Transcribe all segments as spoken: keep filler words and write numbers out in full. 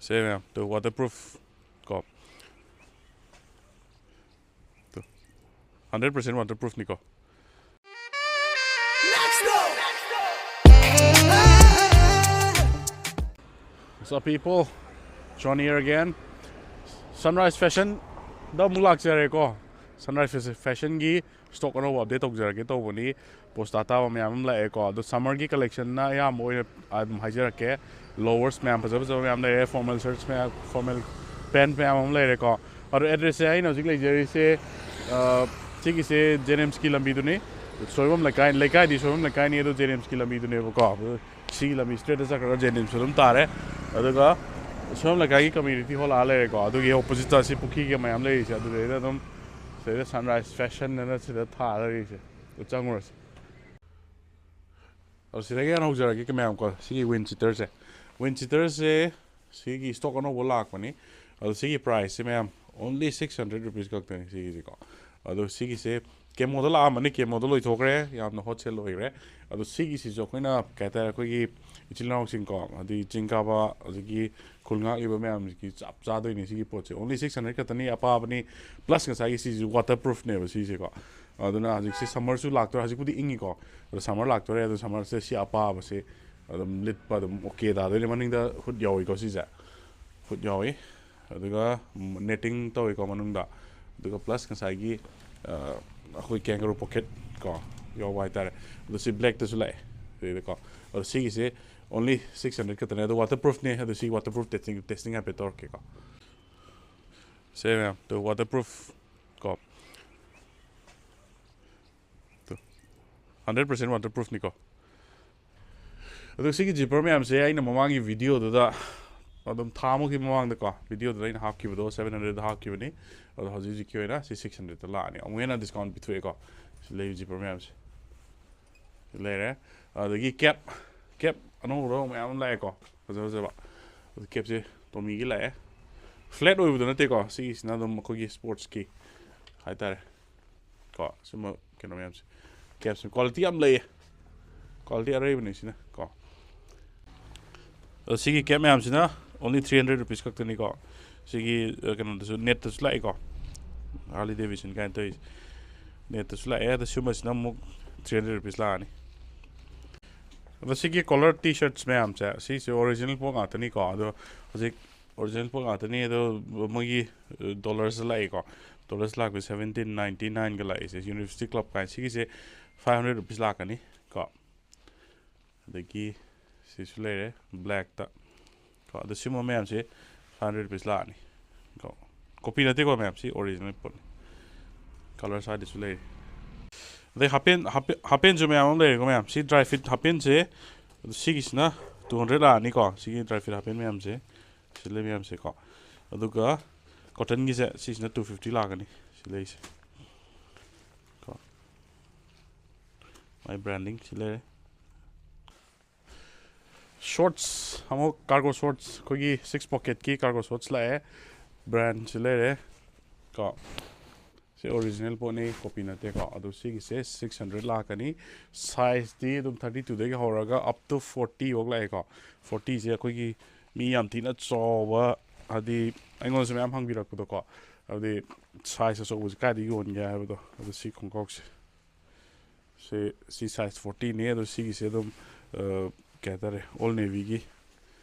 ꯁꯦ ꯃꯌꯥꯝ, two, waterproof ꯀꯣ, two, hundred percent water ꯄ꯭ꯔꯨꯐꯅꯤꯀꯣ꯫ What's up, people? John here again. Sunrise Fashion ꯗ ꯑꯃꯨꯛ ꯂꯥꯛꯆꯔꯦꯀꯣ꯫ Sunrise Fashion ꯒꯤ ꯁ꯭ꯇꯣꯛ ꯑꯅꯧꯕ ꯑꯞꯗꯦꯠ ꯇꯧꯖꯔꯛꯀꯦ ꯇꯧꯕꯅꯤ꯫ ꯄꯣꯁꯇꯥ ꯇꯥꯕ ꯃꯌꯥꯝ ꯑꯃ ꯂꯥꯛꯑꯦꯀꯣ꯫ ꯑꯗꯣ ꯁꯝꯃꯔꯒꯤ ꯀꯂꯦꯛꯁꯟꯅ ꯑꯌꯥꯝꯕ ꯑꯣꯏꯅ ꯑꯗꯨꯝ ꯍꯥꯏꯖꯔꯛꯀꯦ꯫ ꯂꯣꯋꯔꯁ ꯃꯌꯥꯝ ꯐꯖ ꯐꯖꯕ ꯃꯌꯥꯝ ꯂꯩꯔꯦ꯫ ꯐꯣꯔꯃꯦꯜ ꯁꯔꯠꯁ ꯃꯌꯥꯝ, ꯐꯣꯔꯃꯦꯜ ꯄꯦꯟꯠ ꯃꯌꯥꯝ ꯑꯃ ꯂꯩꯔꯦꯀꯣ꯫ ꯑꯗꯣ ꯑꯦꯗ꯭ꯔꯦꯁꯁꯦ ꯑꯩꯅ ꯍꯧꯖꯤꯛ ꯂꯩꯖꯔꯤꯁꯦ, ꯑ, ꯁꯤꯒꯤꯁꯦ ꯖꯦꯅꯤꯝꯁꯀꯤ ꯂꯝꯕꯤꯗꯨꯅꯤ꯫ ꯁꯣꯏꯕꯝ ꯂꯩꯀꯥꯏ, ꯂꯩꯀꯥꯏꯗꯤ ꯁꯣꯏꯕꯝ ꯂꯩꯀꯥꯏꯅꯤ, ꯑꯗꯣ ꯖꯦꯅꯤꯝꯁꯀꯤ ꯂꯝꯕꯤꯗꯨꯅꯦꯕꯀꯣ꯫ ꯑꯗꯣ ꯁꯤꯒꯤ ꯂꯝꯕꯤ ꯁ꯭ꯇ꯭ꯔꯦꯠꯇ ꯆꯠꯈ꯭ꯔꯒ ꯖꯦꯅꯤꯝꯁ ꯑꯗꯨꯝ ꯇꯥꯔꯦ꯫ ꯑꯗꯨꯒ ꯁꯣꯏꯕꯝ ꯂꯩꯀꯥꯏꯒꯤ ꯀꯝꯃ꯭ꯌꯨꯅꯤꯇꯤ ꯍꯣꯜ ꯑꯥ ꯂꯩꯔꯦꯀꯣ꯫ ꯑꯗꯨꯒꯤ ꯑꯣꯄꯣꯖꯤꯠꯇ ꯁꯤ ꯄꯨꯈ꯭ꯔꯤꯒ ꯃꯌꯥꯝ ꯂꯩꯔꯤꯁꯦ, ꯑꯗꯨꯗꯩꯗ ꯑꯗꯨꯝ ꯁꯤꯗꯩꯗ Sunrise Fashion ꯑꯅ ꯁꯤꯗ ꯊꯥꯔ ꯂꯩꯔꯤꯁꯦ꯫ ꯑꯗꯨ ꯆꯪꯉꯨꯔꯁꯤ꯫ ꯑꯗꯣ ꯁꯤꯗꯒꯤ ꯍꯥꯟꯅ ꯍꯧꯖꯔꯛꯑꯒꯦ ꯃꯌꯥꯝꯀꯣ꯫ ꯁꯤꯒꯤ ꯋꯤꯟ ꯆꯤꯇꯔꯁꯦ, ꯋꯤꯟ ꯆꯤꯇꯔꯁꯦ ꯁꯤꯒꯤ ꯁ꯭ꯇꯣꯛ ꯑꯅꯧꯕ ꯂꯥꯛꯄꯅꯤ꯫ ꯑꯗꯣ ꯁꯤꯒꯤ ꯄ꯭ꯔꯥꯏꯁꯁꯦ ꯃꯌꯥꯝ only six hundred rupees ꯈꯛꯇꯅꯤ ꯁꯤꯒꯤꯁꯦꯀꯣ꯫ ꯑꯗꯣ ꯁꯤꯒꯤꯁꯦ ꯀꯦꯃꯣꯗ ꯂꯥꯛꯑꯝꯕꯅꯤ, ꯀꯦꯃꯣꯗ ꯂꯣꯏꯊꯣꯛꯈ꯭ꯔꯦ, ꯌꯥꯝꯅ ꯍꯣꯠ ꯁꯦꯜ ꯑꯣꯏꯈ꯭ꯔꯦ꯫ ꯑꯗꯣ ꯁꯤꯒꯤꯁꯤꯁꯨ ꯑꯩꯈꯣꯏꯅ ꯀꯩ ꯍꯥꯏꯇꯥꯔꯦ, ꯑꯩꯈꯣꯏꯒꯤ ꯏꯆꯤꯜ ꯏꯅꯥꯎꯁꯤꯡꯀꯣ, ꯑꯗꯒꯤ ꯆꯤꯡ ꯀꯥꯕ, ꯑꯗꯒꯤ ꯈꯨꯜ ꯉꯥꯛꯂꯤꯕ ꯃꯌꯥꯝꯁꯤꯒꯤ ꯆꯞ ꯆꯥꯗꯣꯏꯅꯤ ꯁꯤꯒꯤ ꯄꯣꯠꯁꯦ꯫ Only six hundred ꯈꯛꯇꯅꯤ, ꯑꯄꯥꯕꯅꯤ, ꯄ꯭ꯂꯁ ꯉꯁꯥꯏꯒꯤ ꯁꯤꯁꯨ ꯋꯥꯇꯔ ꯄ꯭ꯔꯨꯐꯅꯦꯕ ꯁꯤꯁꯦꯀꯣ꯫ ꯑꯗꯨꯅ ꯍꯧꯖꯤꯛꯁꯦ ꯁꯝꯃꯔꯁꯨ ꯂꯥꯛꯇꯣꯔꯦ, ꯍꯧꯖꯤꯛꯄꯨꯗꯤ ꯏꯪꯉꯤꯀꯣ, ꯑꯗꯣ ꯁꯝꯃꯔ ꯂꯥꯛꯇꯣꯔꯦ꯫ ꯑꯗꯣ ꯁꯝꯃꯔꯁꯦ ꯁꯤ ꯑꯄꯥꯕꯁꯦ ꯑꯗꯨꯝ ꯂꯤꯠꯄ ꯑꯗꯨꯝ ꯑꯣꯀꯦ ꯇꯥꯗꯣꯏꯅꯦ꯫ ꯃꯅꯤꯡꯗ ꯍꯨꯠ ꯌꯥꯎꯏꯀꯣ ꯁꯤꯁꯦ, ꯍꯨꯠ ꯌꯥꯎꯏ꯫ ꯑꯗꯨꯒ ꯅꯦꯇꯤꯡ ꯇꯧꯏꯀꯣ ꯃꯅꯨꯡꯗ꯫ ꯑꯗꯨꯒ ꯄ꯭ꯂꯁ ꯉꯁꯥꯏꯒꯤ, ꯑ, ꯑꯩꯈꯣꯏ ꯀꯦꯡꯒꯔꯨ ꯄꯣꯀꯦꯠ ꯀꯣ ꯌꯥꯎꯕ ꯍꯥꯏꯇꯥꯔꯦ꯫ ꯑꯗꯣ ꯁꯤ ꯕ꯭ꯂꯦꯛꯇꯁꯨ ꯂꯥꯛꯑꯦ ꯁꯤꯗꯀꯣ꯫ ꯑꯗꯣ ꯁꯤꯒꯤꯁꯦ only six hundred ꯈꯛꯇꯅꯦ꯫ ꯑꯗꯣ ꯋꯥꯇꯔ ꯄ꯭ꯔꯨꯐꯅꯦ꯫ ꯑꯗꯣ ꯁꯤ ꯋꯥꯇꯔ ꯄ꯭ꯔꯨꯐ ꯇꯦꯁꯇꯤꯡ, ꯇꯦꯁꯇꯤꯡ ꯍꯥꯏꯐꯦꯠ ꯇꯧꯔꯛꯀꯦꯀꯣ꯫ ꯁꯦ ꯃꯌꯥꯝ, ꯑꯗꯣ ꯋꯥꯇꯔ ꯄ꯭ꯔꯨꯐ ꯀꯣ, ꯇꯨ, ꯍꯟꯗ꯭ꯔꯦꯠ ꯄꯥꯔꯁꯦꯟ ꯋꯥꯇꯔ ꯄ꯭ꯔꯨꯐꯅꯤꯀꯣ꯫ ꯑꯗꯣ ꯁꯤꯒꯤ ꯖꯤꯞꯄꯔ ꯃꯌꯥꯝꯁꯦ ꯑꯩꯅ ꯃꯃꯥꯡꯒꯤ ꯚꯤꯗꯤꯑꯣꯗꯨꯗ ꯑꯗꯨꯝ ꯊꯥ ꯑꯃꯨꯛꯀꯤ ꯃꯃꯥꯡꯗꯀꯣ, ꯚꯤꯗꯤꯑꯣꯗꯨꯗ ꯑꯩꯅ ꯍꯥꯞꯈꯤꯕꯗꯣ seven hundred ꯍꯥꯞꯈꯤꯕꯅꯤ꯫ ꯑꯗꯣ ꯍꯧꯖꯤꯛ ꯍꯧꯖꯤꯛꯀꯤ ꯑꯣꯏꯅ ꯁꯤ six hundred ꯂꯥꯛꯑꯅꯤ꯫ ꯑꯃꯨꯛ ꯍꯦꯟꯅ ꯗꯤꯁꯀꯥꯎꯟ ꯄꯤꯊꯣꯛꯑꯦꯀꯣ꯫ ꯁꯤ ꯂꯩꯔꯤꯕ ꯖꯤꯞꯄꯔ ꯃꯌꯥꯝꯁꯦ ꯂꯩꯔꯦ꯫ ꯑꯗꯒꯤ ꯀꯦꯞ, ꯀꯦꯞ ꯑꯅꯧꯕ ꯃꯌꯥꯝ ꯑꯃ ꯂꯥꯛꯑꯦꯀꯣ, ꯐꯖ ꯐꯖꯕ꯫ ꯑꯗꯨ ꯀꯦꯞꯁꯦ ꯇꯣꯃꯤꯒꯤ ꯂꯥꯛꯑꯦ꯫ ꯐ꯭ꯂꯦꯠ ꯑꯣꯏꯕꯗꯣ ꯅꯠꯇꯦꯀꯣ, ꯁꯤꯒꯤꯁꯤꯅ ꯑꯗꯨꯝ ꯑꯩꯈꯣꯏꯒꯤ ꯁ꯭ꯄꯣꯔꯠꯁꯀꯤ ꯍꯥꯏꯇꯥꯔꯦ ꯀꯣ꯫ ꯁꯨꯝꯕ ꯀꯩꯅꯣ ꯃꯌꯥꯝꯁꯦ, ꯀꯦꯞꯁꯦ ꯀ꯭ꯋꯥꯂꯤꯇꯤ ꯌꯥꯝ ꯂꯩꯌꯦ, ꯀ꯭ꯋꯥꯂꯤꯇꯤ ꯑꯔꯩꯕꯅꯦ ꯁꯤꯅ ꯀꯣ꯫ ꯑꯗꯣ ꯁꯤꯒꯤ ꯀꯦꯞ ꯃꯌꯥꯝꯁꯤꯅ only three hundred rupees ꯈꯛꯇꯅꯤꯀꯣ꯫ ꯁꯤꯒꯤ ꯑ, ꯀꯩꯅꯣꯗꯁꯨ, ꯅꯦꯠꯇꯁꯨ ꯂꯥꯛꯏꯀꯣ, Harley Davidson ꯀꯥꯏꯅ ꯇꯧꯔꯤꯁꯦ꯫ ꯅꯦꯠꯇꯁꯨ ꯂꯥꯛꯑꯦ꯫ ꯑꯗꯣ ꯁꯤꯒꯨꯝꯕꯁꯤꯅ ꯑꯃꯨꯛ three hundred rupees ꯂꯥꯛꯑꯅꯤ꯫ ꯑꯗꯣ ꯁꯤꯒꯤ ꯀꯣꯂꯔ ꯇꯤ ꯁꯔꯠꯁ ꯃꯌꯥꯝꯁꯦ, ꯁꯤꯁꯦ ꯑꯣꯔꯤꯖꯤꯅꯦꯜ ꯄꯣꯠ ꯉꯥꯛꯇꯅꯤꯀꯣ꯫ ꯑꯗꯣ ꯍꯧꯖꯤꯛ ꯑꯣꯔꯤꯖꯤꯅꯦꯜ ꯄꯣꯠ ꯉꯥꯛꯇꯅꯤ꯫ ꯑꯗꯣ ꯃꯣꯏꯒꯤ ꯗꯣꯂꯔꯁꯇ ꯂꯥꯛꯏꯀꯣ꯫ ꯗꯣꯂꯔꯁ ꯂꯥꯛꯄꯁꯦ seventeen ninety nineꯒ ꯂꯥꯛꯏꯁꯦ, University Club ꯀꯥꯏꯅ꯫ ꯁꯤꯒꯤꯁꯦ five hundred rupees ꯂꯥꯛꯀꯅꯤ ꯀꯣ꯫ ꯑꯗꯒꯤ ꯁꯤꯁꯨ ꯂꯩꯔꯦ, ꯕ꯭ꯂꯦꯛꯇ ꯀꯣ꯫ ꯑꯗꯣ ꯁꯤꯒꯨꯝꯕ ꯃꯌꯥꯝꯁꯦ five hundred rupees ꯂꯥꯛꯑꯅꯤ ꯀꯣ꯫ ꯀꯣꯄꯤ ꯅꯠꯇꯦꯀꯣ ꯃꯌꯥꯝ, ꯁꯤ ꯑꯣꯔꯤꯖꯤꯅꯦꯜ ꯄꯣꯠꯅꯤ꯫ ꯀꯂꯔ ꯁꯥꯏꯗꯁꯨ ꯂꯩꯔꯦ꯫ ꯑꯗꯩ ꯍꯥꯄꯦꯟ, ꯍꯥꯄꯦꯟ, ꯍꯥꯄꯦꯟꯁꯨ ꯃꯌꯥꯝ ꯑꯃ ꯂꯩꯔꯦꯀꯣ ꯃꯌꯥꯝ꯫ ꯁꯤ ꯗ꯭ꯔꯥꯏ ꯐꯤꯠ ꯍꯥꯄꯦꯟꯁꯦ, ꯑꯗꯣ ꯁꯤꯒꯤꯁꯤꯅ two hundred ꯂꯥꯛꯑꯅꯤꯀꯣ꯫ ꯁꯤꯒꯤ ꯗ꯭ꯔꯥꯏ ꯐꯤꯠ ꯍꯥꯄꯦꯟ ꯃꯌꯥꯝꯁꯦ, ꯁꯤ ꯂꯩ ꯃꯌꯥꯝꯁꯦꯀꯣ꯫ ꯑꯗꯨꯒ ꯀꯣꯇꯟꯒꯤꯁꯦ, ꯁꯤꯁꯤꯅ two fifty ꯂꯥꯛꯀꯅꯤ꯫ ꯁꯤ ꯂꯩꯁꯦ ꯀꯣ꯫ ꯃꯥꯏ ꯕ꯭ꯔꯥꯟꯗꯤꯡ ꯁꯤ ꯂꯩꯔꯦ꯫ ꯁꯣꯔꯠꯁ ꯑꯃꯨꯛ, ꯀꯥꯔꯒꯣ ꯁꯣꯔꯠꯁ, ꯑꯩꯈꯣꯏꯒꯤ ꯁꯤꯛꯁ ꯄꯣꯀꯦꯠꯀꯤ ꯀꯥꯔꯒꯣ ꯁꯣꯔꯠꯁ ꯂꯥꯛꯑꯦ꯫ ꯕ꯭ꯔꯥꯟꯁꯤ ꯂꯩꯔꯦ ꯀꯣ꯫ ꯁꯤ ꯑꯣꯔꯤꯖꯤꯅꯦꯜ ꯄꯣꯠꯅꯤ, ꯀꯣꯄꯤ ꯅꯠꯇꯦꯀꯣ꯫ ꯑꯗꯣ ꯁꯤꯒꯤꯁꯦ six hundred ꯂꯥꯛꯀꯅꯤ꯫ ꯁꯥꯏꯖꯇꯤ ꯑꯗꯨꯝ thirty twoꯗꯒꯤ ꯍꯧꯔꯒ up to forty ꯐꯥꯎ ꯂꯥꯛꯑꯦꯀꯣ꯫ Fortyꯁꯦ ꯑꯩꯈꯣꯏꯒꯤ ꯃꯤ ꯌꯥꯝ ꯊꯤꯅ ꯆꯥꯎꯕ, ꯍꯥꯏꯗꯤ ꯑꯩꯉꯣꯟꯗꯁꯨ ꯃꯌꯥꯝ ꯍꯪꯕꯤꯔꯛꯄꯗꯣꯀꯣ꯫ ꯍꯥꯏꯗꯤ ꯁꯥꯏꯖ ꯑꯆꯧꯕꯁꯦ ꯀꯥꯏꯗ ꯌꯣꯟꯒꯦ ꯍꯥꯏꯕꯗꯣ꯫ ꯑꯗꯣ ꯁꯤ ꯈꯣꯡꯒ꯭ꯔꯥꯎꯁꯦ, ꯁꯤ, ꯁꯤ ꯁꯥꯏꯖ fortyꯅꯤ꯫ ꯑꯗꯣ ꯁꯤꯒꯤꯁꯦ ꯑꯗꯨꯝ, ꯑ, ꯀꯩ ꯍꯥꯏꯇꯥꯔꯦ, Old Navyꯒꯤ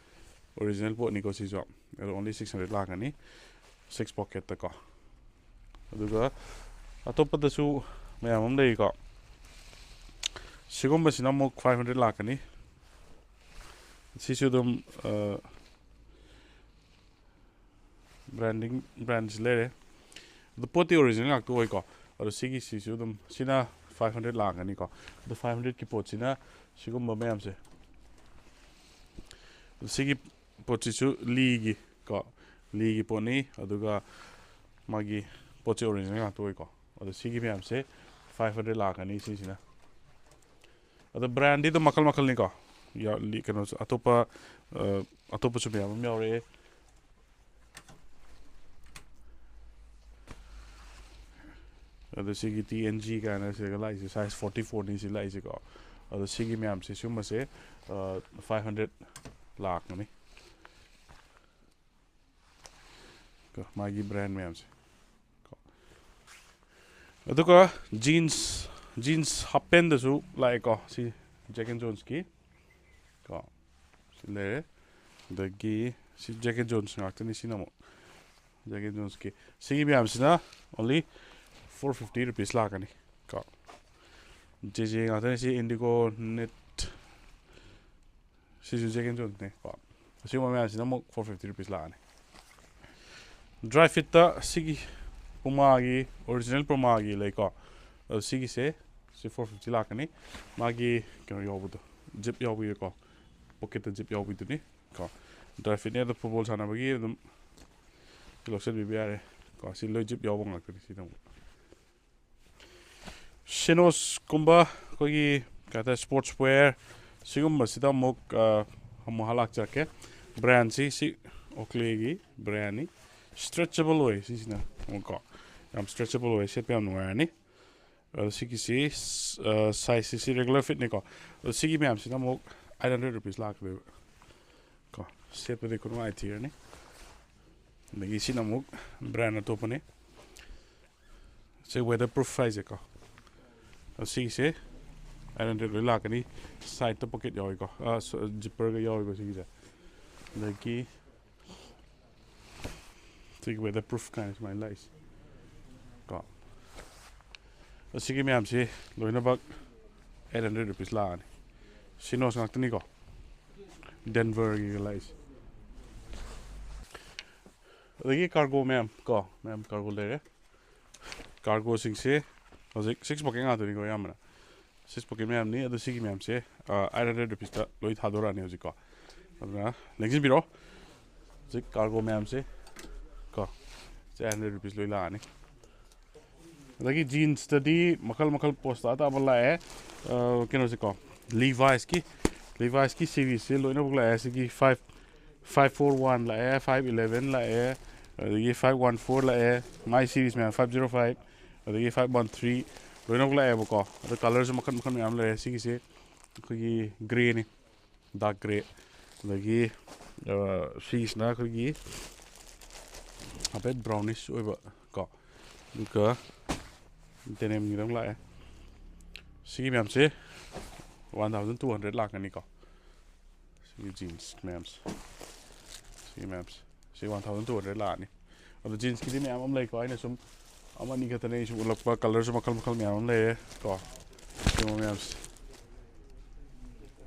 ꯑꯣꯔꯤꯖꯤꯅꯦꯜ ꯄꯣꯠꯅꯤꯀꯣ ꯁꯤꯁꯨ꯫ ꯑꯗꯣ only six hundred ꯂꯥꯛꯀꯅꯤ, ꯁꯤꯛꯁ ꯄꯣꯀꯦꯠꯇꯀꯣ꯫ ꯑꯗꯨꯒ ꯑꯇꯣꯞꯄꯗꯁꯨ ꯃꯌꯥꯝ ꯑꯃ ꯂꯩꯔꯤꯀꯣ꯫ ꯁꯤꯒꯨꯝꯕꯁꯤꯅ ꯑꯃꯨꯛ five hundred ꯂꯥꯛꯀꯅꯤ꯫ ꯁꯤꯁꯨ ꯑꯗꯨꯝ, ꯑ, ꯕ꯭ꯔꯥꯟꯗꯤꯡ, ꯕ꯭ꯔꯥꯟꯁꯤ ꯂꯩꯔꯦ꯫ ꯑꯗꯣ ꯄꯣꯠꯇꯤ ꯑꯣꯔꯤꯖꯤꯅꯦꯜ ꯉꯥꯛꯇ ꯑꯣꯏꯀꯣ꯫ ꯑꯗꯣ ꯁꯤꯒꯤꯁꯤꯁꯨ ꯑꯗꯨꯝ, ꯁꯤꯅ five hundred ꯂꯥꯛꯀꯅꯤꯀꯣ꯫ ꯑꯗꯣ five hundredꯀꯤ ꯄꯣꯠꯁꯤꯅ ꯁꯤꯒꯨꯝꯕ ꯃꯌꯥꯝꯁꯦ, ꯑꯗꯣ ꯁꯤꯒꯤ ꯄꯣꯠꯁꯤꯁꯨ Leeꯒꯤ ꯀꯣ, Leeꯒꯤ ꯄꯣꯠꯅꯤ꯫ ꯑꯗꯨꯒ ꯃꯥꯒꯤ ꯄꯣꯠꯁꯦ ꯑꯣꯔꯤꯖꯤꯅꯦꯜ ꯉꯥꯛꯇ ꯑꯣꯏꯀꯣ꯫ ꯑꯗꯣ ꯁꯤꯒꯤ ꯃꯌꯥꯝꯁꯦ five hundred ꯂꯥꯛꯀꯅꯤ ꯁꯤꯁꯤꯅ꯫ ꯑꯗꯣ ꯕ꯭ꯔꯥꯟꯗꯤ ꯑꯗꯨꯝ ꯃꯈꯜ ꯃꯈꯜꯅꯤꯀꯣ꯫ ꯌꯥ-, ꯂꯤ-, ꯀꯩꯅꯣꯁꯨ ꯑꯇꯣꯞꯄ, ꯑ, ꯑꯇꯣꯞꯄꯁꯨ ꯃꯌꯥꯝ ꯑꯃ ꯌꯥꯎꯔꯛꯑꯦ꯫ ꯑꯗꯣ ꯁꯤꯒꯤ T N G ꯀꯥꯏꯅ ꯁꯤꯗꯒ ꯂꯥꯛꯏꯁꯦ, ꯁꯥꯏꯖ forty fourꯅꯤ ꯁꯤ ꯂꯥꯛꯏꯁꯦꯀꯣ꯫ ꯑꯗꯣ ꯁꯤꯒꯤ ꯃꯌꯥꯝꯁꯦ, ꯁꯤꯒꯨꯝꯕꯁꯦ, ꯑ, five hundred ꯂꯥꯛꯀꯅꯤ꯫ ꯀꯣ, ꯃꯥꯒꯤ ꯕ꯭ꯔꯥꯟ ꯃꯌꯥꯝꯁꯦ꯫ ꯀꯣ꯫ ꯑꯗꯨꯒ ꯖꯤꯟꯁ, ꯖꯤꯟꯁ ꯍꯥꯞ ꯄꯦꯟꯗꯁꯨ ꯂꯥꯛꯑꯦꯀꯣ, ꯁꯤ ꯖꯦꯛ ꯑꯦꯟ ꯖꯣꯟꯁꯀꯤ꯫ ꯀꯣ꯫ ꯁꯤ ꯂꯩꯔꯦ꯫ ꯑꯗꯒꯤ ꯁꯤ ꯖꯦꯛ ꯑꯦꯟ ꯖꯣꯟꯁ ꯉꯥꯛꯇꯅꯤ, ꯁꯤꯅ ꯑꯃꯨꯛ ꯖꯦꯛ ꯑꯦꯟ ꯖꯣꯟꯁꯀꯤ꯫ ꯁꯤꯒꯤ ꯃꯌꯥꯝꯁꯤꯅ only four fifty rupees ꯂꯥꯛꯀꯅꯤ꯫ ꯀꯣ꯫ ꯖꯦ ꯖꯦ ꯉꯥꯛꯇꯅꯤ꯫ ꯁꯤ ꯏꯟꯗꯤꯒꯣ ꯅꯦꯠ꯫ ꯁꯤꯁꯨ ꯖꯦꯛ ꯑꯦꯟ ꯖꯣꯟꯁꯅꯦ꯫ ꯀꯣ꯫ ꯑꯁꯤꯒꯨꯝꯕ ꯃꯌꯥꯝꯁꯤꯅ ꯑꯃꯨꯛ four fifty rupees ꯂꯥꯛꯑꯅꯤ꯫ ꯗ꯭ꯔꯥꯏ ꯐꯤꯠꯇ ꯁꯤꯒꯤ ꯄꯨꯃꯥꯒꯤ, ꯑꯣꯔꯤꯖꯤꯅꯦꯜ ꯄꯨꯃꯥꯒꯤ ꯂꯩꯀꯣ꯫ ꯑꯗꯣ ꯁꯤꯒꯤꯁꯦ, ꯁꯤ four fifty ꯂꯥꯛꯀꯅꯤ꯫ ꯃꯥꯒꯤ ꯀꯩꯅꯣ ꯌꯥꯎꯕꯗꯣ, ꯖꯤꯞ ꯌꯥꯎꯕꯤꯗꯀꯣ, ꯄꯣꯀꯦꯠꯇ ꯖꯤꯞ ꯌꯥꯎꯕꯤꯗꯨꯅꯤ꯫ ꯀꯣ꯫ ꯗ꯭ꯔꯥꯏ ꯐꯤꯠꯅꯦ, ꯑꯗꯣ ꯐꯨꯠꯕꯣꯜ ꯁꯥꯟꯅꯕꯒꯤ ꯑꯗꯨꯝ ꯂꯧꯁꯤꯟꯕꯤꯕ ꯌꯥꯔꯦ꯫ ꯀꯣ꯫ ꯁꯤ ꯂꯣꯏ ꯖꯤꯞ ꯌꯥꯎꯕ ꯉꯥꯛꯇꯅꯤ ꯁꯤꯗ ꯑꯃꯨꯛ꯫ ꯁꯤꯅꯣꯁꯀꯨꯝꯕ ꯑꯩꯈꯣꯏꯒꯤ ꯀꯩ ꯍꯥꯏꯇꯥꯔꯦ, ꯁ꯭ꯄꯣꯔꯠꯁ ꯋꯦꯌꯔ ꯁꯤꯒꯨꯝꯕꯁꯤꯗ ꯑꯃꯨꯛ, ꯑ, ꯑꯃꯨꯛ ꯂꯥꯛꯆꯔꯛꯀꯦ꯫ ꯕ꯭ꯔꯥꯟꯁꯤ, ꯁꯤ ꯑꯣꯀ꯭ꯂꯦꯒꯤ ꯕ꯭ꯔꯥꯟꯅꯤ꯫ ꯁ꯭ꯇ꯭ꯔꯦꯆꯦꯕꯜ ꯑꯣꯏ ꯁꯤꯁꯤꯅ ꯑꯃꯨꯛꯀꯣ꯫ ꯌꯥꯝ ꯁ꯭ꯇ꯭ꯔꯦꯆꯦꯕꯜ ꯑꯣꯏ, ꯁꯦꯠꯄ ꯌꯥꯝ ꯅꯨꯡꯉꯥꯏꯔꯅꯤ꯫ ꯑꯗꯣ ꯁꯤꯒꯤꯁꯤ, ꯑ, ꯁꯥꯏꯖꯁꯤ, ꯁꯤ ꯔꯦꯒꯨꯂꯔ ꯐꯤꯠꯅꯤꯀꯣ꯫ ꯑꯗꯣ ꯁꯤꯒꯤ ꯃꯌꯥꯝꯁꯤꯅ ꯑꯃꯨꯛ eight hundred rupees ꯂꯥꯛꯀꯗꯣꯏꯕ꯫ ꯀꯣ, ꯁꯦꯠꯄꯗꯤ ꯈꯨꯅꯨꯡꯉꯥꯏ ꯊꯤꯔꯅꯤ꯫ ꯑꯗꯒꯤ ꯁꯤꯅ ꯑꯃꯨꯛ ꯕ꯭ꯔꯥꯟ ꯑꯇꯣꯞꯄꯅꯤ꯫ ꯁꯤ ꯋꯦꯗꯔ ꯄ꯭ꯔꯨꯐ ꯍꯥꯏꯁꯦꯀꯣ꯫ ꯑꯗꯣ ꯁꯤꯒꯤꯁꯦ eight hundred ꯂꯣꯏ ꯂꯥꯛꯀꯅꯤ꯫ ꯁꯥꯏꯗꯇ ꯄꯣꯀꯦꯠ ꯌꯥꯎꯏꯀꯣ, ꯑ, ꯁ-, ꯖꯤꯞꯄꯔꯒ ꯌꯥꯎꯏꯀꯣ ꯁꯤꯒꯤꯁꯦ꯫ ꯑꯗꯒꯤ ꯁꯤꯒꯤ ꯋꯦꯗꯔ ꯄ꯭ꯔꯨꯐ ꯀꯥꯏꯅ ꯁꯨꯃꯥꯏꯅ ꯂꯥꯛꯏꯁꯦ ꯀꯣ꯫ ꯑꯁꯤꯒꯤ ꯃꯌꯥꯝꯁꯤ ꯂꯣꯏꯅꯃꯛ eight hundred rupees ꯂꯥꯛꯑꯅꯤ꯫ ꯁꯤꯅꯣꯁ ꯉꯥꯛꯇꯅꯤꯀꯣ꯫ ꯗꯦꯟꯚꯔꯒꯤꯒ ꯂꯥꯛꯏꯁꯦ꯫ ꯑꯗꯒꯤ ꯀꯥꯔꯒꯣ ꯃꯌꯥꯝ ꯀꯣ, ꯃꯌꯥꯝ ꯀꯥꯔꯒꯣ ꯂꯩꯔꯦ꯫ ꯀꯥꯔꯒꯣꯁꯤꯡꯁꯦ ꯍꯧꯖꯤꯛ ꯁꯤꯛꯁ ꯄꯣꯀꯦꯠ ꯉꯥꯛꯇꯅꯤꯀꯣ ꯑꯌꯥꯝꯕꯅ꯫ ꯁꯤꯛꯁ ꯄꯣꯀꯦꯠ ꯃꯌꯥꯝꯅꯤ꯫ ꯑꯗꯣ ꯁꯤꯒꯤ ꯃꯌꯥꯝꯁꯦ, ꯑ, eight hundred rupeesꯇ ꯂꯣꯏ ꯊꯥꯗꯣꯔꯛꯑꯅꯤ ꯍꯧꯖꯤꯛꯀꯣ꯫ ꯑꯗꯨꯅ ꯂꯦꯡꯁꯤꯟꯕꯤꯔꯣ꯫ ꯍꯧꯖꯤꯛ ꯀꯥꯔꯒꯣ ꯃꯌꯥꯝꯁꯦ ꯀꯣ, ꯁꯦ eight hundred rupees ꯂꯣꯏ ꯂꯥꯛꯑꯅꯤ꯫ ꯑꯗꯒꯤ ꯖꯤꯟꯁꯇꯗꯤ ꯃꯈꯜ ꯃꯈꯜ ꯄꯣꯁ ꯇꯥ ꯇꯥꯕ ꯂꯥꯛꯑꯦ꯫ ꯑ, ꯀꯩꯅꯣꯁꯦꯀꯣ, ꯂꯤꯚꯥꯏꯁꯀꯤ, ꯂꯤꯚꯥꯏꯁꯀꯤ ꯁꯤꯔꯤꯁꯁꯦ ꯂꯣꯏꯅꯃꯛ ꯂꯥꯛꯑꯦ꯫ ꯁꯤꯒꯤ five, five four one ꯂꯥꯛꯑꯦ, five eleven ꯂꯥꯛꯑꯦ, ꯑꯗꯒꯤ five one four ꯂꯥꯛꯑꯦ, ꯃꯥꯏ ꯁꯤꯔꯤꯁ ꯃꯌꯥꯝ, five zero five, ꯑꯗꯒꯤ five one three ꯂꯣꯏꯅꯃꯛ ꯂꯥꯛꯑꯦꯕꯀꯣ꯫ ꯑꯗꯣ ꯀꯂꯔꯁꯨ ꯃꯈꯜ ꯃꯈꯜ ꯃꯌꯥꯝ ꯂꯩꯔꯦ꯫ ꯁꯤꯒꯤꯁꯦ ꯑꯩꯈꯣꯏꯒꯤ ꯒ꯭ꯔꯦꯅꯤ, ꯗꯥꯔꯛ ꯒ꯭ꯔꯦ꯫ ꯑꯗꯒꯤ, ꯑ, ꯁꯤꯒꯤꯁꯤꯅ ꯑꯩꯈꯣꯏꯒꯤ ꯍꯥꯏꯐꯦꯠ ꯕ꯭ꯔꯥꯎꯅꯤꯁ ꯑꯣꯏꯕ ꯀꯣ, ꯑꯗꯨꯒ ꯗꯦꯅꯤꯝꯒꯤꯗ ꯑꯃꯨꯛ ꯂꯥꯛꯑꯦ꯫ ꯁꯤꯒꯤ ꯃꯌꯥꯝꯁꯦ ꯋꯥꯟ ꯊꯥꯎꯖꯟ ꯇꯨ ꯍꯟꯗ꯭ꯔꯦꯗ ꯂꯥꯛꯀꯅꯤꯀꯣ꯫ ꯁꯤꯒꯤ ꯖꯤꯟꯁ ꯃꯌꯥꯝꯁꯦ, ꯁꯤꯒꯤ ꯃꯌꯥꯝꯁꯦ, ꯁꯤ ꯋꯥꯟ ꯊꯥꯎꯖꯟ ꯇꯨ ꯍꯟꯗ꯭ꯔꯦꯗ ꯂꯥꯛꯑꯅꯤ꯫ ꯑꯗꯣ ꯖꯤꯟꯁꯀꯤꯗꯤ ꯃꯌꯥꯝ ꯑꯃ ꯂꯩꯀꯣ, ꯑꯩꯅ ꯁꯨꯝ ꯑꯃ ꯑꯅꯤ ꯈꯛꯇꯅꯦ ꯑꯩ ꯁꯨꯝ ꯎꯠꯂꯛꯄ, ꯀꯂꯔꯁꯨ ꯃꯈꯜ ꯃꯈꯜ ꯃꯌꯥꯝ ꯑꯃ ꯂꯩꯔꯦ ꯀꯣ꯫ ꯁꯤꯒꯨꯝꯕ ꯃꯌꯥꯝꯁꯦ,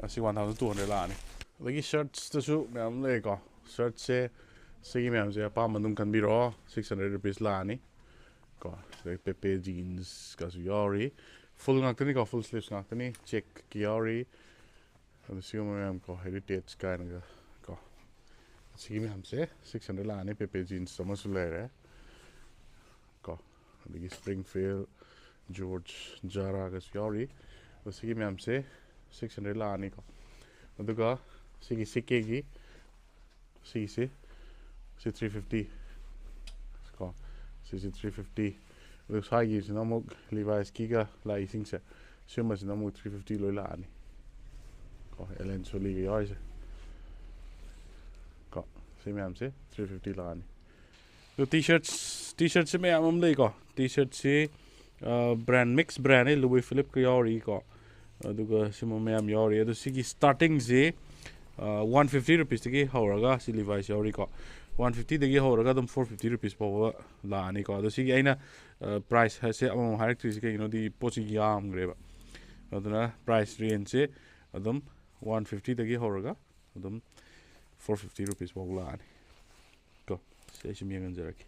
ꯑꯁꯤ ꯋꯥꯟ ꯊꯥꯎꯖꯟ ꯇꯨ ꯍꯟꯗ꯭ꯔꯦꯗ ꯂꯥꯛꯑꯅꯤ꯫ ꯑꯗꯒꯤ ꯁꯔꯠꯁꯇꯁꯨ ꯃꯌꯥꯝ ꯑꯃ ꯂꯩꯔꯦꯀꯣ꯫ ꯁꯔꯠꯁꯦ ꯁꯤꯒꯤ ꯃꯌꯥꯝꯁꯦ ꯑꯄꯥꯝꯕ ꯑꯗꯨꯝ ꯈꯟꯕꯤꯔꯛꯑꯣ꯫ ꯁꯤꯛꯁ ꯍꯟꯗ꯭ꯔꯦꯗ ꯔꯨꯄꯤꯁ ꯂꯥꯛꯑꯅꯤ ꯀꯣ꯫ ꯁꯤꯗꯩ ꯄꯦꯄꯦ ꯖꯤꯟꯁꯀꯁꯨ ꯌꯥꯎꯔꯤ, ꯐꯨꯜ ꯉꯥꯛꯇꯅꯤꯀꯣ, ꯐꯨꯜ ꯁ꯭ꯂꯤꯞꯁ ꯉꯥꯛꯇꯅꯤ꯫ ꯆꯦꯛꯀꯤ ꯌꯥꯎꯔꯤ꯫ ꯑꯗꯨ ꯁꯤꯒꯨꯝꯕ ꯃꯌꯥꯝ ꯀꯣ, ꯍꯦꯔꯤꯇꯦꯖ ꯀꯥꯏꯅꯒ ꯀꯣ, ꯁꯤꯒꯤ ꯃꯌꯥꯝꯁꯦ ꯁꯤꯛꯁ ꯍꯟꯗ꯭ꯔꯦꯗ ꯂꯥꯛꯑꯅꯤ꯫ ꯄꯦꯄꯦ ꯖꯤꯟꯁ ꯑꯃꯁꯨ ꯂꯩꯔꯦ ꯀꯣ, ꯑꯗꯒꯤ ꯁ꯭ꯄ꯭ꯔꯤꯡꯐꯤꯜ, ꯖꯣꯔꯖ, ꯖꯥꯔꯥꯒꯁꯨ ꯌꯥꯎꯔꯤ꯫ ꯑꯗꯣ ꯁꯤꯒꯤ ꯃꯌꯥꯝꯁꯦ ꯁꯤꯛꯁ ꯍꯟꯗ꯭ꯔꯦꯗ ꯂꯥꯛꯑꯅꯤꯀꯣ꯫ ꯑꯗꯨꯒ ꯁꯤꯒꯤ ꯁꯤꯀꯦꯒꯤ ꯁꯤꯒꯤꯁꯤ, ꯁꯤ ꯊ꯭ꯔꯤ ꯐꯤꯐꯇꯤ ꯀꯣ, ꯁꯤꯁꯤ ꯊ꯭ꯔꯤ ꯐꯤꯐꯇꯤ꯫ ꯑꯗꯨ ꯁ꯭ꯋꯥꯏꯒꯤꯁꯤꯅ ꯑꯃꯨꯛ ꯂꯤꯚꯥꯏꯁꯀꯤꯒ ꯂꯥꯛꯏꯁꯤꯡꯁꯦ, ꯁꯤꯒꯨꯝꯕꯁꯤꯅ ꯑꯃꯨꯛ ꯊ꯭ꯔꯤ ꯐꯤꯐꯇꯤ ꯂꯣꯏ ꯂꯥꯛꯑꯅꯤ ꯀꯣ꯫ ꯑꯦꯂꯦꯟ ꯁꯣꯂꯤꯒ ꯌꯥꯎꯔꯤꯁꯦ ꯀꯣ, ꯁꯤ ꯃꯌꯥꯝꯁꯦ ꯊ꯭ꯔꯤ ꯐꯤꯐꯇꯤ ꯂꯥꯛꯑꯅꯤ꯫ ꯑꯗꯨ ꯇꯤ ꯁꯔꯠꯁ, ꯇꯤ ꯁꯔꯠꯁꯦ ꯃꯌꯥꯝ ꯑꯃ ꯂꯩꯀꯣ꯫ ꯇꯤ ꯁꯔꯠꯁꯤ ꯕ꯭ꯔꯥꯟ, ꯃꯤꯛꯁ ꯕ꯭ꯔꯥꯟꯅꯦ, ꯂꯨꯏ ꯐꯤꯂꯤꯞꯀ ꯌꯥꯎꯔꯤꯀꯣ꯫ ꯑꯗꯨꯒ ꯁꯤꯒꯨꯝꯕ ꯃꯌꯥꯝ ꯌꯥꯎꯔꯤ꯫ ꯑꯗꯣ ꯁꯤꯒꯤ ꯁ꯭ꯇꯥꯔꯇꯤꯡꯁꯤ ꯋꯥꯟ ꯐꯤꯐꯇꯤ ꯔꯨꯄꯤꯁꯇꯒꯤ ꯍꯧꯔꯒ, ꯁꯤ ꯂꯤꯚꯥꯏꯁ ꯌꯥꯎꯔꯤꯀꯣ, ꯋꯥꯟ ꯐꯤꯐꯇꯤꯗꯒꯤ ꯍꯧꯔꯒ ꯑꯗꯨꯝ ꯐꯣꯔ ꯐꯤꯐꯇꯤ ꯔꯨꯄꯤꯁ ꯐꯥꯎꯕ ꯂꯥꯛꯑꯅꯤꯀꯣ꯫ ꯑꯗꯣ ꯁꯤꯒꯤ ꯑꯩꯅ ꯄ꯭ꯔꯥꯏꯁ ꯍꯥꯏꯁꯦ ꯑꯃꯃꯝ ꯍꯥꯏꯔꯛꯇ꯭ꯔꯤꯁꯦ ꯀꯩꯒꯤꯅꯣꯗꯤ ꯄꯣꯠꯁꯤ ꯌꯥꯝꯈ꯭ꯔꯦꯕ꯫ ꯑꯗꯨꯅ ꯄ꯭ꯔꯥꯏꯁ ꯔꯦꯟꯖꯁꯦ ꯑꯗꯨꯝ ꯋꯥꯟ ꯐꯤꯐꯇꯤꯗꯒꯤ ꯍꯧꯔꯒ ꯑꯗꯨꯝ ꯐꯣꯔ ꯐꯤꯐꯇꯤ ꯔꯨꯄꯤꯁ ꯐꯥꯎ ꯂꯥꯛꯑꯅꯤ ꯀꯣ꯫ ꯁꯤ ꯑꯩ ꯁꯨꯝ ꯌꯦꯡꯍꯟꯖꯔꯛꯀꯦ꯫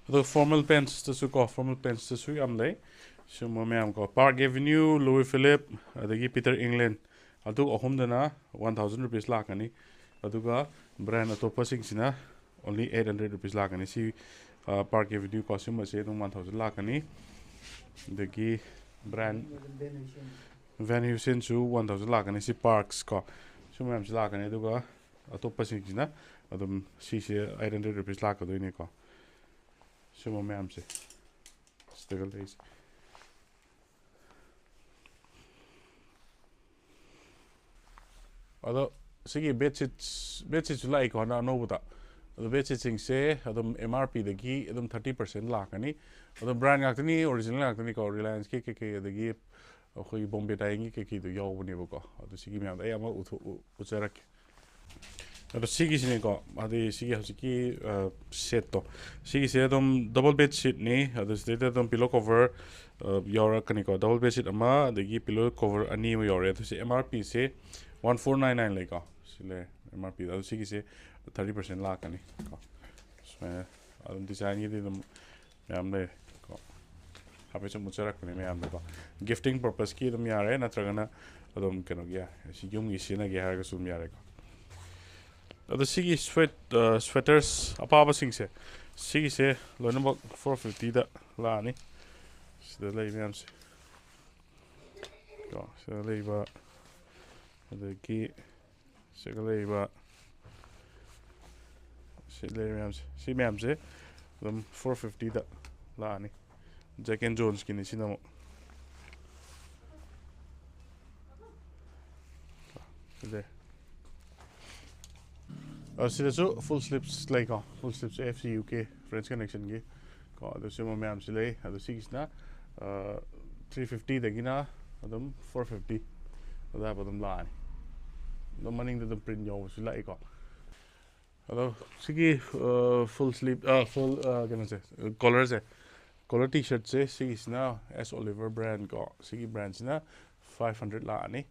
ꯑꯗꯣ ꯐꯣꯔꯃꯦꯜ ꯄꯦꯟꯁꯇꯁꯨ ꯀꯣ, ꯐꯣꯔꯃꯦꯜ ꯄꯦꯟꯁꯇꯁꯨ ꯌꯥꯝ ꯂꯩ ꯁꯤꯒꯨꯝꯕ ꯃꯌꯥꯝ ꯀꯣ, ꯄꯥꯔꯛ ꯑꯦꯚꯦꯅ꯭ꯌꯨ, ꯂꯨꯏ ꯐꯤꯂꯤꯞ, ꯑꯗꯒꯤ ꯄꯤꯇꯔ ꯏꯪꯂꯦꯟ, ꯑꯗꯨ ꯑꯍꯨꯝꯗꯅ ꯋꯥꯟ ꯊꯥꯎꯖꯟ ꯔꯨꯄꯤꯁ ꯂꯥꯛꯀꯅꯤ꯫ ꯑꯗꯨꯒ ꯕ꯭ꯔꯥꯟ ꯑꯇꯣꯞꯄꯁꯤꯡꯁꯤꯅ ꯑꯣꯟꯂꯤ ꯑꯩꯠ ꯍꯟꯗ꯭ꯔꯦꯗ ꯔꯨꯄꯤꯁ ꯂꯥꯛꯀꯅꯤ꯫ ꯁꯤ ꯄꯥꯔꯛ ꯑꯦꯚꯦꯅ꯭ꯌꯨ ꯀꯣ, ꯁꯤꯒꯨꯝꯕꯁꯦ ꯑꯗꯨꯝ ꯋꯥꯟ ꯊꯥꯎꯖꯟ ꯂꯥꯛꯀꯅꯤ꯫ ꯑꯗꯒꯤ ꯕ꯭ꯔꯥꯟ ꯚꯦꯟ ꯍ꯭ꯌꯨꯁꯦꯟꯁꯨ ꯋꯥꯟ ꯊꯥꯎꯖꯟ ꯂꯥꯛꯀꯅꯤ꯫ ꯁꯤ ꯄꯥꯔꯛꯁ ꯀꯣ, ꯁꯤ ꯃꯌꯥꯝꯁꯤ ꯂꯥꯛꯀꯅꯤ꯫ ꯑꯗꯨꯒ ꯑꯇꯣꯞꯄꯁꯤꯡꯁꯤꯅ ꯑꯗꯨꯝ ꯁꯤꯁꯦ ꯑꯩꯠ ꯍꯟꯗ꯭ꯔꯦꯗ ꯔꯨꯄꯤꯁ ꯂꯥꯛꯀꯗꯣꯏꯅꯤꯀꯣ꯫ ꯁꯤꯒꯨꯝꯕ ꯃꯌꯥꯝꯁꯦ ꯁꯤꯗꯒ ꯂꯩꯁꯦ꯫ ꯑꯗꯣ ꯁꯤꯒꯤ ꯕꯦꯠꯁꯤꯠꯁ ꯕꯦꯠꯁꯤꯠꯁꯨ ꯂꯥꯛꯏꯀꯣ ꯍꯟꯗꯛ ꯑꯅꯧꯕꯗ꯫ ꯑꯗꯣ ꯕꯦꯠꯁꯤꯠꯁꯤꯡꯁꯦ ꯑꯗꯨꯝ ꯑꯦꯝ ꯑꯥꯔ ꯄꯤꯗꯒꯤ ꯑꯗꯨꯝ ꯊꯥꯔꯇꯤ ꯄꯥꯔꯁꯦꯟ ꯂꯥꯛꯀꯅꯤ꯫ ꯑꯗꯣ ꯕ꯭ꯔꯥꯟ ꯉꯥꯛꯇꯅꯤ, ꯑꯣꯔꯤꯖꯤꯅꯦꯜ ꯉꯥꯛꯇꯅꯤꯀꯣ꯫ ꯔꯤꯂꯥꯌꯟꯁꯀꯤ ꯀꯩꯀꯩ, ꯑꯗꯒꯤ ꯑꯩꯈꯣꯏꯒꯤ ꯕꯣꯝꯕꯦ ꯗꯥꯏꯌꯤꯡꯒꯤ ꯀꯩꯀꯩꯗꯣ ꯌꯥꯎꯕꯅꯦꯕꯀꯣ꯫ ꯑꯗꯣ ꯁꯤꯒꯤ ꯃꯌꯥꯝꯗꯣ ꯑꯩ ꯑꯃ ꯎꯊꯣꯛ- ꯎ- ꯎꯠꯆꯔꯛꯀꯦ꯫ ꯑꯗꯣ ꯁꯤꯒꯤꯁꯤꯅꯦꯀꯣ, ꯍꯥꯏꯗꯤ ꯁꯤꯒꯤ ꯍꯧꯖꯤꯛꯀꯤ ꯁꯦꯠꯇꯣ, ꯁꯤꯒꯤꯁꯦ ꯑꯗꯨꯝ ꯗꯕꯜ ꯕꯦꯠꯁꯤꯠꯅꯤ꯫ ꯑꯗꯣ ꯁꯤꯗꯩꯗ ꯑꯗꯨꯝ ꯄꯤꯂꯣ ꯀꯣꯚꯔ ꯌꯥꯎꯔꯛꯀꯅꯤꯀꯣ꯫ ꯗꯕꯜ ꯕꯦꯠꯁꯤꯠ ꯑꯃ, ꯑꯗꯒꯤ ꯄꯤꯂꯣ ꯀꯣꯚꯔ ꯑꯅꯤ ꯑꯃ ꯌꯥꯎꯔꯦ꯫ ꯑꯗꯨ ꯁꯤ ꯑꯦꯝ ꯑꯥꯔ ꯄꯤꯁꯦ ꯋꯥꯟ ꯐꯣꯔ ꯅꯥꯏꯟ ꯅꯥꯏꯟ ꯂꯩꯀꯣ꯫ ꯁꯤ ꯂꯩꯔꯦ ꯑꯦꯝ ꯑꯥꯔ ꯄꯤꯗ꯫ ꯑꯗꯣ ꯁꯤꯒꯤꯁꯦ ꯊꯥꯔꯇꯤ ꯄꯥꯔꯁꯦꯟ ꯂꯥꯛꯀꯅꯤ ꯀꯣ꯫ ꯁꯨꯃꯥꯏꯅ ꯑꯗꯨꯝ ꯗꯤꯖꯥꯏꯟꯒꯤꯗꯤ ꯑꯗꯨꯝ ꯃꯌꯥꯝ ꯂꯩꯔꯦ ꯀꯣ꯫ ꯍꯥꯏꯐꯦꯠ ꯁꯨꯝ ꯎꯠꯆꯔꯛꯄꯅꯦ ꯃꯌꯥꯝꯗꯀꯣ꯫ ꯒꯤꯐꯇꯤꯡ ꯄꯔꯄꯁꯀꯤ ꯑꯗꯨꯝ ꯌꯥꯔꯦ, ꯅꯠꯇ꯭ꯔꯒꯅ ꯑꯗꯨꯝ ꯀꯩꯅꯣꯒꯤ ꯌꯥꯔꯦ, ꯁꯤ ꯌꯨꯝꯒꯤ ꯁꯤꯖꯤꯟꯅꯒꯦ ꯍꯥꯏꯔꯒꯁꯨ ꯑꯗꯨꯝ ꯌꯥꯔꯦꯀꯣ꯫ ꯑꯗꯣ ꯁꯤꯒꯤ ꯁ꯭ꯋꯦꯠ ꯁ꯭ꯋꯦꯇꯔꯁ ꯑꯄꯥꯕꯁꯤꯡꯁꯦ, ꯁꯤꯒꯤꯁꯦ ꯂꯣꯏꯅꯃꯛ ꯐꯣꯔ ꯐꯤꯐꯇꯤꯗ ꯂꯥꯛꯑꯅꯤ꯫ ꯁꯤꯗ ꯂꯩ ꯃꯌꯥꯝꯁꯦ ꯀꯣ, ꯁꯤꯗ ꯂꯩꯕ, ꯑꯗꯒꯤ ꯁꯤꯒ ꯂꯩꯕ, ꯁꯤ ꯂꯩꯔꯤꯕ ꯃꯌꯥꯝꯁꯦ, ꯁꯤ ꯃꯌꯥꯝꯁꯦ ꯑꯗꯨꯝ ꯐꯣꯔ ꯐꯤꯐꯇꯤꯗ ꯂꯥꯛꯑꯅꯤ꯫ ꯖꯦꯛ ꯑꯦꯟ ꯖꯣꯟꯁꯀꯤꯅꯤ ꯁꯤꯅ ꯑꯃꯨꯛ꯫ ꯁꯤꯗ, ꯑ, ꯁꯤꯗꯁꯨ ꯐꯨꯜ ꯁ꯭ꯂꯤꯞꯁ ꯂꯩꯀꯣ꯫ Full slips F C U K, French ꯀꯅꯦꯛꯁꯟꯒꯤ ꯀꯣ꯫ ꯑꯗꯨ ꯁꯤꯒꯨꯝꯕ ꯃꯌꯥꯝꯁꯤ ꯂꯩ꯫ ꯑꯗꯨ ꯁꯤꯒꯤꯁꯤꯅ ꯊ꯭ꯔꯤ ꯐꯤꯐꯇꯤꯗꯒꯤꯅ ꯑꯗꯨꯝ ꯐꯣꯔ ꯐꯤꯐꯇꯤ ꯑꯗꯨꯋꯥꯏꯐꯥꯎ ꯑꯗꯨꯝ ꯂꯥꯛꯑꯅꯤ꯫ ꯑꯗꯨꯝ ꯃꯅꯤꯡꯗ ꯑꯗꯨꯝ ꯄ꯭ꯔꯤꯟ ꯌꯥꯎꯕꯁꯨ ꯂꯥꯛꯏꯀꯣ꯫ ꯑꯗꯣ ꯁꯤꯒꯤ ꯐꯨꯜ ꯁ꯭ꯂꯤꯞ, ꯐꯨꯜ, ꯀꯩꯅꯣꯁꯦ, ꯀꯣꯂꯔꯁꯦ, ꯀꯣꯂꯔ ꯇꯤ ꯁꯔꯠꯁꯦ, ꯁꯤꯒꯤꯁꯤꯅ ꯑꯦꯁ ꯑꯣꯂꯤꯚꯔ ꯕ꯭ꯔꯥꯟ ꯀꯣ꯫ ꯁꯤꯒꯤ ꯕ꯭ꯔꯥꯟꯁꯤꯅ ꯐꯥꯏꯚ ꯍꯟꯗ꯭ꯔꯦꯠ ꯂꯥꯛꯑꯅꯤ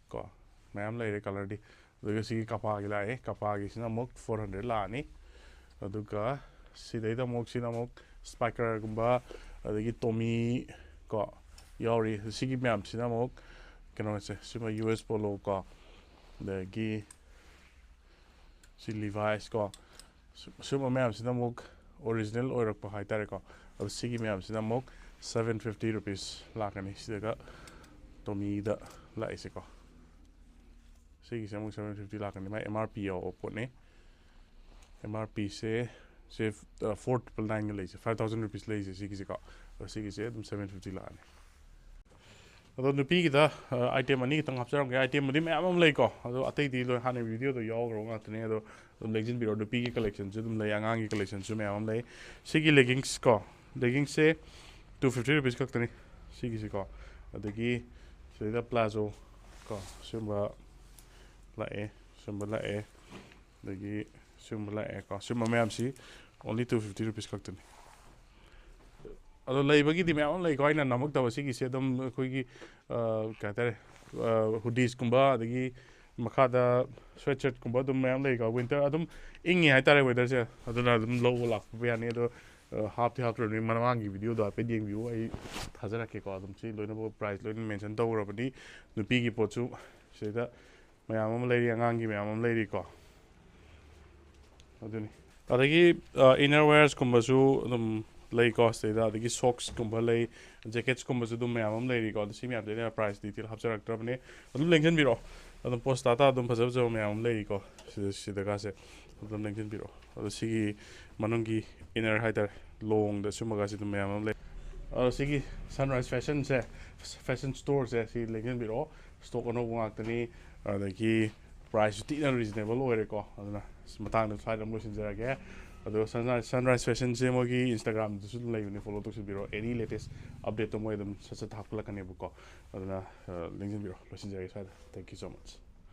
ꯀꯣ꯫ ꯃꯌꯥꯝ ꯂꯩꯔꯦ ꯀꯂꯔꯗꯤ꯫ ꯑꯗꯨꯒ ꯁꯤꯒꯤ ꯀꯄꯥꯒꯤ ꯂꯥꯛꯑꯦ, ꯀꯄꯥꯒꯤꯁꯤꯅ ꯑꯃꯨꯛ ꯐꯣꯔ ꯍꯟꯗ꯭ꯔꯦꯠ ꯂꯥꯛꯑꯅꯤ꯫ ꯑꯗꯨꯒ ꯁꯤꯗꯩꯗ ꯑꯃꯨꯛ, ꯁꯤꯅ ꯑꯃꯨꯛ ꯁ꯭ꯄꯥꯏꯀꯔꯒꯨꯝꯕ, ꯑꯗꯒꯤ ꯇꯣꯃꯤ ꯀꯣ ꯌꯥꯎꯔꯤ꯫ ꯁꯤꯒꯤ ꯃꯌꯥꯝꯁꯤꯅ ꯑꯃꯨꯛ ꯀꯩꯅꯣꯁꯦ, ꯁꯤꯃ ꯌꯨ ꯑꯦꯁ ꯄꯣꯂꯣ ꯀꯣ, ꯑꯗꯒꯤ ꯁꯤ ꯂꯤꯚꯥꯏꯁ ꯀꯣ꯫ ꯁꯨꯝꯕ ꯃꯌꯥꯝꯁꯤꯅ ꯑꯃꯨꯛ ꯑꯣꯔꯤꯖꯤꯅꯦꯜ ꯑꯣꯏꯔꯛꯄ ꯍꯥꯏꯇꯥꯔꯦꯀꯣ꯫ ꯑꯗꯣ ꯁꯤꯒꯤ ꯃꯌꯥꯝꯁꯤꯅ ꯑꯃꯨꯛ ꯁꯚꯦꯟ ꯐꯤꯐꯇꯤ ꯔꯨꯄꯤꯁ ꯂꯥꯛꯀꯅꯤ꯫ ꯁꯤꯗꯒ ꯇꯣꯃꯤꯗ ꯂꯥꯛꯏꯁꯦꯀꯣ꯫ ꯁꯤꯒꯤꯁꯦ ꯑꯃꯨꯛ ꯁꯚꯦꯟ ꯐꯤꯐꯇꯤ ꯂꯥꯛꯀꯅꯤ꯫ ꯃꯥꯏ ꯑꯦꯝ ꯑꯥꯔ ꯄꯤ ꯌꯥꯎꯕ ꯄꯣꯠꯅꯤ꯫ ꯑꯦꯝ ꯑꯥꯔ ꯄꯤꯁꯦ, ꯁꯦ, ꯐꯣꯔ ꯇ꯭ꯔꯤꯄꯜ ꯅꯥꯏꯟꯒ ꯂꯩꯁꯦ, ꯐꯥꯏꯚ ꯊꯥꯎꯖꯟ ꯔꯨꯄꯤꯁ ꯂꯩꯁꯦ ꯁꯤꯒꯤꯁꯦꯀꯣ꯫ ꯑꯗꯣ ꯁꯤꯒꯤꯁꯦ ꯑꯗꯨꯝ ꯁꯚꯦꯟ ꯐꯤꯐꯇꯤ ꯂꯥꯛꯑꯅꯤ꯫ ꯑꯗꯣ ꯅꯨꯄꯤꯒꯤꯗ ꯑꯥꯏꯇꯦꯝ ꯑꯅꯤ ꯈꯛꯇꯪ ꯍꯥꯞꯆꯔꯝꯒꯦ꯫ ꯑꯥꯏꯇꯦꯝꯕꯨꯗꯤ ꯃꯌꯥꯝ ꯑꯃ ꯂꯩꯀꯣ, ꯑꯗꯣ ꯑꯇꯩꯗꯤ ꯂꯣꯏ ꯍꯥꯟꯅ ꯚꯤꯗꯤꯑꯣꯗ ꯌꯥꯎꯈ꯭ꯔꯕ ꯉꯥꯛꯇꯅꯦ꯫ ꯑꯗꯣ ꯑꯗꯨꯝ ꯂꯦꯡꯁꯤꯟꯕꯤꯔꯣ꯫ ꯅꯨꯄꯤꯒꯤ ꯀꯂꯦꯛꯁꯟꯁꯨ ꯑꯗꯨꯝ ꯂꯩ, ꯑꯉꯥꯡꯒꯤ ꯀꯂꯦꯛꯁꯟꯁꯨ ꯃꯌꯥꯝ ꯑꯃ ꯂꯩ꯫ ꯁꯤꯒꯤ ꯂꯦꯒꯤꯡꯁ ꯀꯣ, ꯂꯦꯒꯤꯡꯁꯁꯦ ꯇꯨ ꯐꯤꯐꯇꯤ ꯔꯨꯄꯤꯁ ꯈꯛꯇꯅꯤ꯫ ꯁꯤꯒꯤꯁꯤꯀꯣ, ꯑꯗꯒꯤ ꯁꯤꯗꯩꯗ ꯄ꯭ꯂꯥꯖꯣ ꯀꯣ, ꯁꯤꯒꯨꯝꯕ ꯂꯥꯛꯑꯦ, ꯁꯤꯒꯨꯝꯕ ꯂꯥꯛꯑꯦ, ꯑꯗꯒꯤ ꯁꯤꯒꯨꯝꯕ ꯂꯥꯛꯑꯦꯀꯣ꯫ ꯁꯤꯒꯨꯝꯕ ꯃꯌꯥꯝꯁꯤ only two fifty rupees ꯈꯛꯇꯅꯤ꯫ ꯑꯗꯣ ꯂꯩꯕꯒꯤꯗꯤ ꯃꯌꯥꯝ ꯑꯃ ꯂꯩꯀꯣ, ꯑꯩꯅ ꯅꯝꯃꯛꯇꯕ꯫ ꯁꯤꯒꯤꯁꯦ ꯑꯗꯨꯝ ꯑꯩꯈꯣꯏꯒꯤ, ꯑ, ꯀꯩ ꯍꯥꯏꯇꯥꯔꯦ, ꯍꯨꯗꯤꯁꯀꯨꯝꯕ, ꯑꯗꯒꯤ ꯃꯈꯥꯗ ꯁ꯭ꯋꯦꯠ ꯁꯔꯠꯀꯨꯝꯕ ꯑꯗꯨꯝ ꯃꯌꯥꯝ ꯂꯩꯀꯣ꯫ ꯋꯤꯟꯇꯔ ꯑꯗꯨꯝ ꯏꯪꯉꯤ ꯍꯥꯏꯇꯥꯔꯦ ꯋꯦꯗꯔꯁꯦ, ꯑꯗꯨꯅ ꯑꯗꯨꯝ ꯂꯧꯕ ꯂꯥꯛꯄ ꯌꯥꯅꯤ꯫ ꯑꯗꯣ, ꯑ, ꯍꯥꯞꯇꯤ ꯍꯥꯞꯇ꯭ꯔꯕꯅꯤ, ꯃꯃꯥꯡꯒꯤ ꯚꯤꯗꯤꯑꯣꯗꯣ ꯍꯥꯏꯐꯦꯠ ꯌꯦꯡꯕꯤꯌꯨ, ꯑꯩ ꯊꯥꯖꯔꯛꯀꯦꯀꯣ꯫ ꯑꯗꯨꯝ ꯁꯤ ꯂꯣꯏꯅꯃꯛ ꯄ꯭ꯔꯥꯏꯁ ꯂꯣꯏꯅ ꯃꯦꯟꯁꯟ ꯇꯧꯈ꯭ꯔꯕꯅꯤ꯫ ꯅꯨꯄꯤꯒꯤ ꯄꯣꯠꯁꯨ ꯁꯤꯗ ꯃꯌꯥꯝ ꯑꯃ ꯂꯩꯔꯤ, ꯑꯉꯥꯡꯒꯤ ꯃꯌꯥꯝ ꯑꯃ ꯂꯩꯔꯤꯀꯣ꯫ ꯑꯗꯨꯅꯤ꯫ ꯑꯗꯒꯤ, ꯑ, inner wearsꯀꯨꯝꯕꯁꯨ ꯑꯗꯨꯝ ꯂꯩꯀꯣ ꯁꯤꯗꯩꯗ, ꯑꯗꯒꯤ ꯁꯣꯛꯁꯀꯨꯝꯕ ꯂꯩ, ꯖꯦꯀꯦꯠꯁꯀꯨꯝꯕꯁꯨ ꯑꯗꯨꯝ ꯃꯌꯥꯝ ꯑꯃ ꯂꯩꯔꯤꯀꯣ꯫ ꯑꯗꯣ ꯁꯤ ꯃꯌꯥꯝꯁꯦ ꯑꯩꯅ ꯄ꯭ꯔꯥꯏꯁ ꯗꯤꯇꯦꯜ ꯍꯥꯞꯆꯔꯛꯇ꯭ꯔꯕꯅꯦ꯫ ꯑꯗꯨꯝ ꯂꯦꯡꯁꯤꯟꯕꯤꯔꯣ꯫ ꯑꯗꯨꯝ ꯄꯣꯁꯇꯥꯇꯥ ꯑꯗꯨꯝ ꯐꯖ ꯐꯖꯕ ꯃꯌꯥꯝ ꯑꯃ ꯂꯩꯔꯤꯀꯣ ꯁꯤꯗ, ꯁꯤꯗꯒꯥꯁꯦ꯫ ꯑꯗꯨꯝ ꯂꯦꯡꯁꯤꯟꯕꯤꯔꯣ꯫ ꯑꯗꯣ ꯁꯤꯒꯤ ꯃꯅꯨꯡꯒꯤ inner ꯍꯥꯏꯇꯥꯔꯦ, ꯂꯣꯡꯗ ꯁꯨꯝꯕꯒꯁꯦ ꯑꯗꯨꯝ ꯃꯌꯥꯝ ꯑꯃ ꯂꯩ꯫ ꯑꯗꯣ ꯁꯤꯒꯤ Sunrise Fashionꯁꯦ, fashion storeꯁꯦ ꯁꯤ ꯂꯦꯡꯁꯤꯟꯕꯤꯔꯛꯑꯣ꯫ ꯁ꯭ꯇꯣꯛ ꯑꯅꯧꯕ ꯉꯥꯛꯇꯅꯤ, ꯑꯗꯒꯤ ꯄ꯭ꯔꯥꯏꯁꯁꯨ ꯊꯤꯅ ꯔꯤꯖꯅꯦꯕꯜ ꯑꯣꯏꯔꯦꯀꯣ꯫ ꯑꯗꯨꯅ ꯃꯇꯥꯡꯗ ꯁ꯭ꯋꯥꯏꯗ ꯑꯗꯨꯝ ꯂꯣꯏꯁꯤꯟꯖꯔꯒꯦ꯫ ꯑꯗꯣ Sunrise, Sunrise Fashionꯁꯦ ꯃꯣꯏꯒꯤ Instagramꯗꯁꯨ ꯑꯗꯨꯝ ꯂꯩꯕꯅꯤ, ꯐꯣꯂꯣ ꯇꯧꯁꯤꯟꯕꯤꯔꯣ꯫ Any latest updateꯇꯣ ꯃꯣꯏ ꯑꯗꯨꯝ ꯁꯠ ꯁꯠ ꯍꯥꯞꯀꯠꯂꯛꯀꯅꯦꯕꯀꯣ꯫ ꯑꯗꯨꯅ, ꯑ, ꯂꯦꯡꯁꯤꯟꯕꯤꯔꯣ꯫ ꯂꯣꯏꯁꯤꯟꯖꯔꯒꯦ ꯁ꯭ꯋꯥꯏꯗ꯫ Thank you so much꯫